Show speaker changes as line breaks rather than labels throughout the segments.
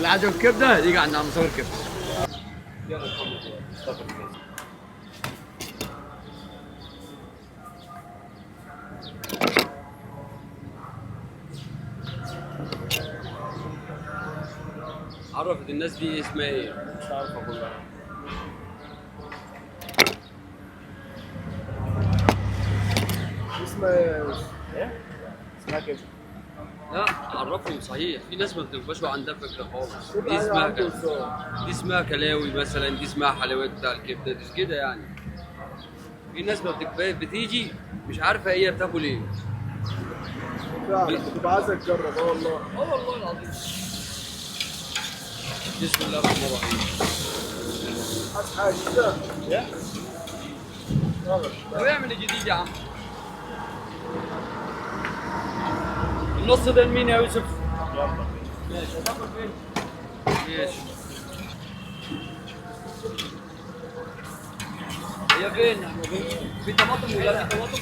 واللي عايز ياكل كبده يجي عند عم صابر كبده. عرفت الناس دي اسمها ايه؟
مش عارف اقول.
اسمها ايه؟ اسمها كده.
لا عرفهم صحيح، في ناس ما بتبقاش عندها فكرة خالص.
كل
دي
حاجة
اسمها
عنده
كذا،
وصول.
دي اسمها كلاوي مثلا، دي اسمها حلويات بتاع الكبده، دي كده يعني. في ناس ما بتبقى بتيجي مش عارفه هي بتاكل ايه.
فعلا بتبقى عايزه تجرب. اه والله.
اه والله العظيم. بسم الله الرحمن الرحيم.
عايز حاجة كده؟ ايه؟
طب اعمل الجديد يا عم. النص ده لمين يا يوسف؟
يلا.
ماشي. هتاكل فين؟ ماشي. هي فين؟ في طماطم ولا في طماطم؟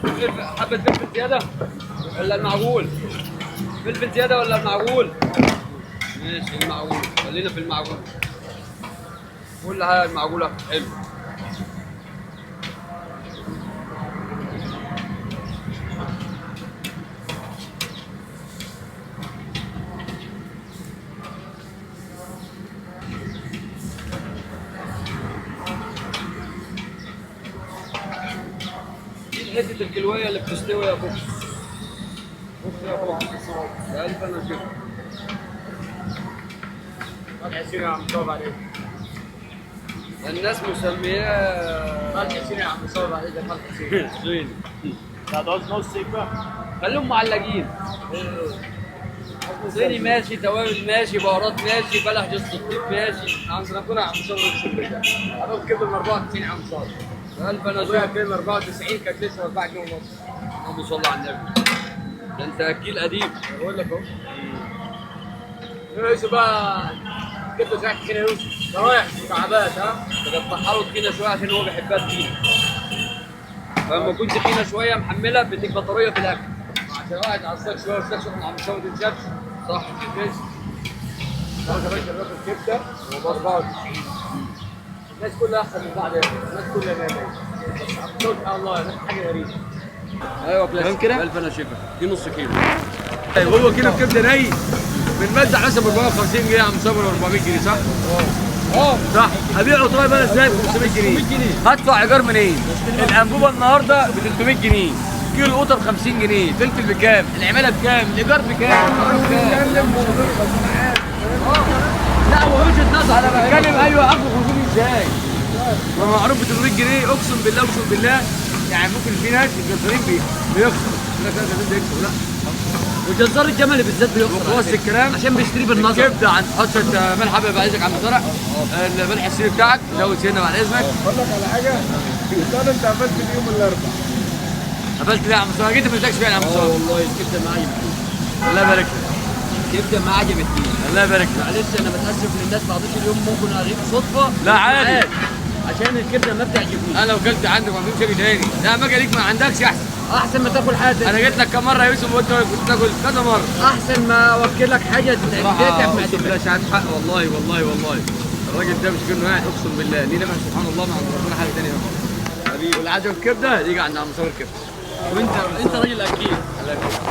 فلفل، حبة فلفل زيادة ولا المعقول؟ فلفل زيادة ولا المعقول؟ ماشي المعقول، خلينا في المعقول. كل حاجة المعقولة حلو. دي حتة الكلوية اللي بتستوي يا بوكس. بوكس يا بوكس. يا ألف أنا شفت.
فتحي سيري يا عم صابر عليك.
الناس مسمياه
فتحي سيري يا عم صابر عليك، ده فتحي سيري.
صيني.
هتعوز نص يبقى؟
خليهم معلقين. صيني ماشي، توابل ماشي، بهارات ماشي، بلح جوز الطيب ماشي.
عم ربنا يا عم صابر اقسم بالله. هتاخد كبده من 94 يا عم صابر.
ألف أنا
ابويا
شفت.
كام 94 كانت لسه 4 جنيه ونص.
اللهم صل على النبي. ده أنت أكيل قديم.
بقول لك اهو. يوسف بقى كبده زي تخينة يوسف. ده رايح مكعبات ها؟
تقطعها له تخينة شوية عشان هو بيحبها تخينة. فلما تكون تخينة شوية محملة بتبقى طرية في الأكل.
عشان واحد عصاك شوية وساك سخن عم صابر ما تنشفش.
صح كده.
خلاص يا باشا بناكل كبده ب 94. الناس كلها احسن من بعض يا اخي، الناس كلها مية مية. بس عم صابر سبحان الله ناس حاجة غريبة.
ايوه كلاسيك.
تمام كده؟
ألف أنا شفا. دي نص كيلو.
هو كيلو كبده ني بنمزح مثلا ب 450 جنيه يا عم صابر 400 جنيه صح؟
اه
صح. ابيعه طيب انا ازاي ب 500 جنيه؟
500 جنيه.
هدفع ايجار منين؟ الانبوبة النهارده ب 300 جنيه، كيلو القوطه ب 50 جنيه، فلفل بكام؟ العمالة بكام؟ الايجار بكام؟ الكهرباء بكام؟
لا هو وجهة نظر.
انا بتكلم ايوه اخد 500 ازاي؟ ما معروف ب 300 جنيه اقسم بالله اقسم بالله. يعني ممكن في ناس الجزارين بيخسروا، يقول لك لا الجزارين بيكسبوا، لا.
والجزار الجملي بالذات بيخسر.
وخلاص الكلام.
عشان بيشتري بالنظر.
الكبده عند حط شوية ملح ابيض بعد اذنك عم زرع، الملح السوري بتاعك زود سنة بعد اذنك.
اقول لك على حاجة، قال انت قفلت اليوم الاربعاء.
قفلت ليه يا عم صابر؟ جيت ما اديتكش فعلا يا عم صابر.
والله الكبده ما عجبتنيش.
الله يبارك لك.
الكبده ما عجبتنيش.
الله يبارك لك.
معلش انا بتاسف للناس ما عطيتش اليوم، ممكن اغيب صدفة.
لا عادي.
عشان الكبده ما بتعجبنيش.
انا لو كلت عندك ما فيش شيء تاني. لا ما اجي ليك ما عندكش احسن.
احسن ما تاكل حاجة.
انا جيت لك كم مرة يا يوسف وانت كنت تاكل كذا مرة.
احسن ما اوكلك حاجة
بصراحة
تتعب
اقسم
معدتك.
بالله شهادة حق والله والله والله. الراجل ده مش كأنه قاعد اقسم بالله ليه نفس سبحان الله ما عند ربنا حاجة ثانية خالص. حبيبي واللي عايز ياكل كبده يجي عند عم صابر كبده.
وانت راجل اكيل.
الله يبارك.